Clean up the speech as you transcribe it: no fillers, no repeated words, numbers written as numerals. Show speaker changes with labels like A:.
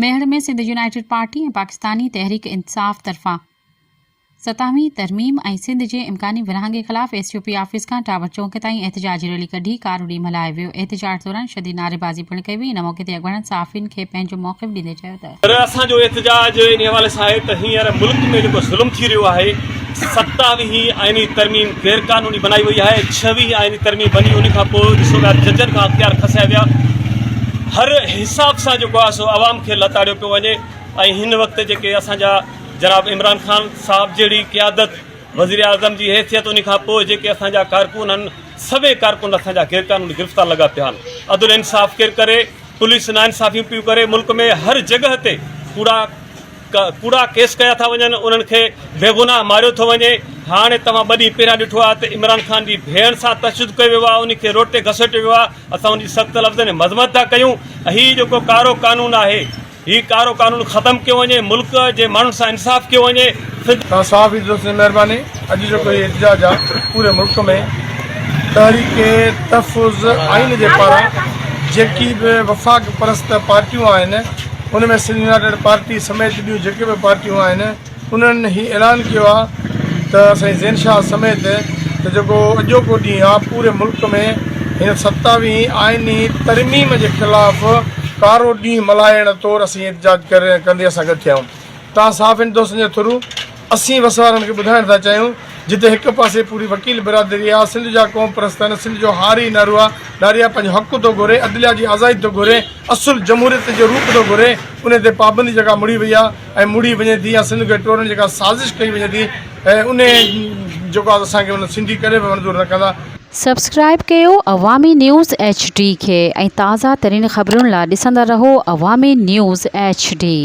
A: Mehar ۾ Sindh united party ۽ Pakistani Tehreek Insaf طرفان ستاويهين ترميم ۽ سنڌ جي امڪاني ورهاڱي خلاف ايس يو پي آفيس کان ٽاور چونڪ تائين احتجاجي ريلي ڪڍي ڪارو ڏينهن ملهايو ويو. احتجاج دوران شديد نعريبازي پڻ ڪئي وئي. ان موقعي تي اڳواڻن صحافين کي پنهنجو موقف ڏيندي چيو ته.
B: پر اسان جو احتجاج انهي حوالي سان آهي ته هينئر ملڪ ۾ جيڪو ظلم ٿي رهيو آهي، ستاويهين آئيني ترميم غير قانوني بنائي وئي آهي، ڇويهين آئيني ترميم بني ان کان پوء ڏسو پيا ججن کان اختيار کسيا ويا، هر حساب سان جيڪو آهي سو عوام کي لتاڙيو پيو وڃي ۽ هن وقت جيڪي اسان جا جناب عمران خان صاحب جهڙي قيادت وزيراعظم جي حيثيت ان کان پوء جيڪي اسان جا ڪارڪن آهن سوين ڪارڪن اسان جا غير قانوني گرفتار لڳا پيا آهن، عدل انصاف ڪير ڪري؟ پوليس ناانصافيون پيون ڪري، ملڪ ۾ هر جڳهه تي ڪوڙا ڪوڙا ڪيس ڪيا ٿا وڃن، انهن کي بيگناهه ماريو ٿو وڃي، هاڻي توهان ٻه ڏينهن پهريان ڏٺو آهي ته عمران خان جي ڀيڻ سان تشدد ڪيو ويو آهي، ان کي روڊ تي گهسيٽيو ويو آهي، اسان ان جي سخت لفظن ۾ مذمت ٿا ڪيون، هي جيڪو ڪارو قانون آهي هي ڪارو قانون ختم ڪيو وڃي، ملڪ جي ماڻهن سان انصاف ڪيو وڃي، سنڌ.
C: توهان صحافي دوستن جي مهرباني اڄ جيڪو هي احتجاج آ پوري ملڪ ۾ تحريڪ تحفظ آئين جي پاران جيڪي به وفاق پرست پارٽيون آهن ان ۾ سنڌ يونائيٽيڊ پارٽي سميت ٻيون جيڪي به پارٽيون آهن انهن هي اعلان ڪيو آ ته سائين زين شاهه سميت ته جيڪو اڄوڪو ڏينهن آ پوري ملڪ ۾ هن ستاويهين آئيني ترميم جي خلاف ڪارو ڏينهن ملهائڻ طور اسين احتجاج ڪندي اسان گڏ ٿيا آهيون توهان صحافين دوستن جي ٿرو اسين وس وارن کي ٻڌائڻ ٿا چاهيون جتي هڪ پاسي پوري وڪيل برادري آ سنڌ جا قوم پرست آهن سنڌ جو هاري نارو آ ناري آ پنهنجو حق ٿو گهري عدليا جي آزادي ٿو گهري اصل جمهوريت جو روپ ٿو گهري ان تي پابندي جيڪا مڙهي وئي آ ۽ مڙهي وڃي ٿي يا سنڌ کي ٽوڙڻ جيڪا سازش ڪئي وڃي ٿي ۽ انهي جيڪو آ اسان کي سنڌي ڪڏهن به منظور نه ڪندا.
A: سبسڪرائيب ڪيو عوامي نيوز ايڇ ڊي کي ۽ تازه ترين خبرن لا ڏسندا رهو عوامي نيوز ايڇ ڊي.